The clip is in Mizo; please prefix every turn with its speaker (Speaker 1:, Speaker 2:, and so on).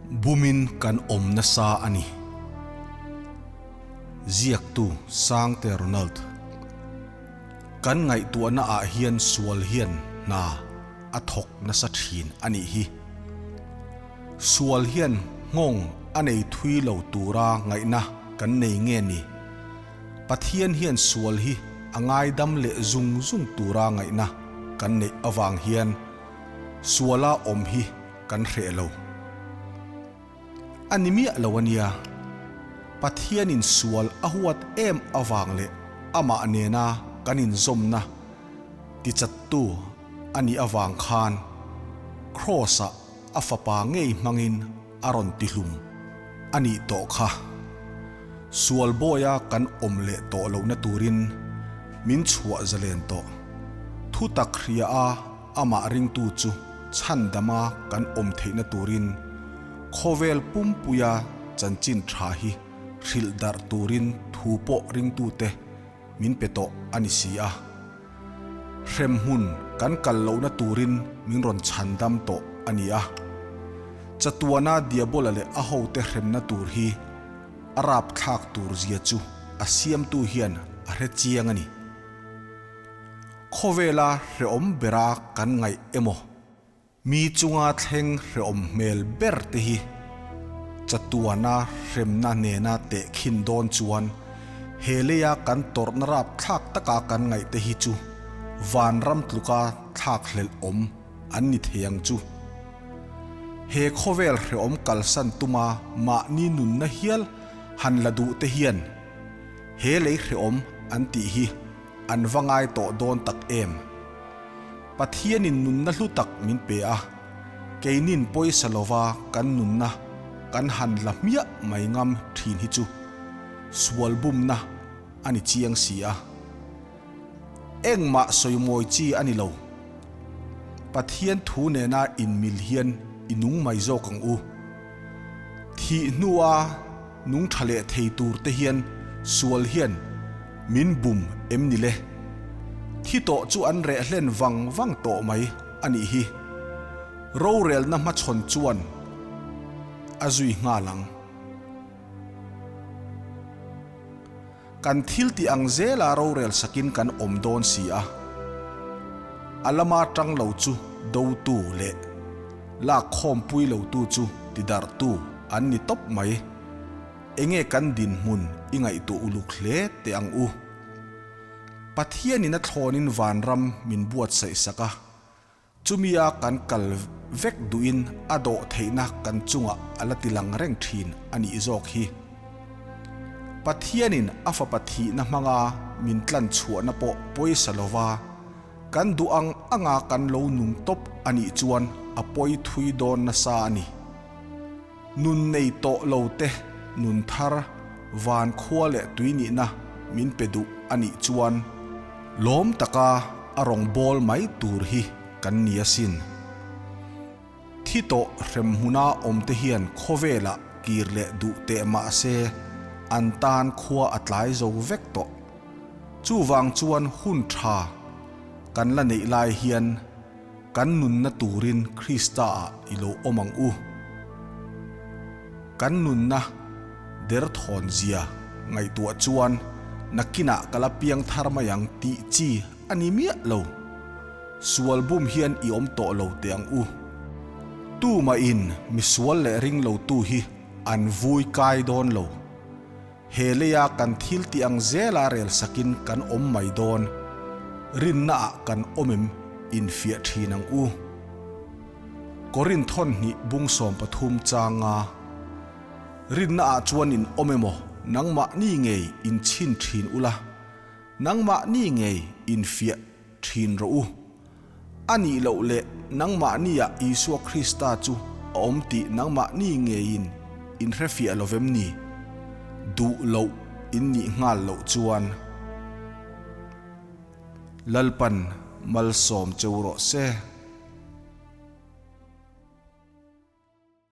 Speaker 1: Bumin kan awm nasa a ni. Ziaktu Sangte Ronald. Kan ngaihtuahna ah hian sual hian hna a thawk nasa thin a nih hi. Sual hian nghawng a nei thui lo tura ngaihna kan nei nge ni? Pathian hian sual hi a ngaidam leh zung zung tura ngaihna kan neih avang hian suala awm hi kan hreh lo. A ni miah lo a nia. Pathianin sual a huat em avang leh amah nena kan inzawmna tichattu a nih avang khan Kraws-ah a fapa ngei hmangin a rawn tihlum a nih tawh kha. Sual bawia kan awm leh tawh lohna turin min chhuah zalen tawh. Thutak hria a Amah ringtu chu chhandama kan awm theihna turin khawvel pumpuia chanchin tha hi hrilh darh turin thu pawh ringtute min pe tawh a ni si a. Hremhmun kan kal lohna turin min rawn chhandam tawh a ni a. Chatuana Diabola leh a hote hremna tur hi a rapthlak tur zia chu a siamtu hian a hre chiang a ni. Khawvela hrehawm bera kan ngaih emaw? Mi chunga thleng hrehawm hmel ber te hi chatuana hremna nena tehkhin dawn chuan he leia kan tawrhna rapthlak taka kan ngaih te hi chu vanram tluka thlakhlelh awm an ni thei ang chu. He khawvel hrehawm kalsan tuma mahni nunna hial han la duh te hian he lei hrehawm an tih hi An va ngai tawh dawn tak em? Pathianin nunna hlu tak min pe a, keinin pawisa lova kan nunna kan han la hmiah mai ngam thin hi chu sual bumna a ni chiang si a. Engmah sawimawi chi a ni lo. Pathian thu nena inmil hian i nung mai zawk ang u. Thih hnua nung tha leh thei tur te hian sual hian min bum em ni le? Thi tawh chu an reh hlen vang vang tawh mai a nih hi. Rorelna hmachhawn chuan a zui nghal ang. Kan thil tih ang zela rorel sakin kan awm dawn si a, a lama tang lo chu dotu leh lak khawmpui lotu chu tidarhtu an ni tawp mai. Enge kan dinhmun i ngaihtuah uluk hle teh ang u. Pathianin a thlawnin vanram min buatsaih sak a, Chumia kan kal vek duhin a dawh theihna kan chungah a la ti lang reng thin a nih zawk hi. Pathianin a fapa thihna hmanga min tlan chhuahna pawh pawisa lova kan duh ang anga kan lo nung tawp a nih chuan a pawi thui dawn nasa a ni. Nun nei tawh lo te nun thar van khua leh tui nihna min pe duh a nih chuan lawm taka a rawn bawl mai tur hi kan ni asin. Thi tawh hrem hmuna awm te hian khawvelah kir leh duh teh mah se an tan khua a tlai zo vek tawh. Chuvang chuan hun tha kan la neih lai hian Kan nunna turin Krista-ah i lo awm ang u. Kan nunna derthawn zia ngaihtuah chuan nakinah ka la piang thar mai ang tih chi a ni miah lo. Sual bum hian i awm tawh lo teh ang u. Tumahin misual leh ringlotu hi an vui kai dawn lo. He leia kan thil tih ang zela rel sakin kan awm mai dawn. Rinnaah kan awm em infiah thin ang u. Korinth hawn hnih bung 13 changa Rinnaah chuan in awm emaw nangmahni ngei inchhin thin ula, nangmahni ngei infiah thin rawh u. A nih loh leh nangmahniah Isua Krista chu a awm tih nangmahni ngeiin in hrefiah lo vem ni? Duh loh in nih nghal loh chuan Lalpan malsawm cheu rawh se.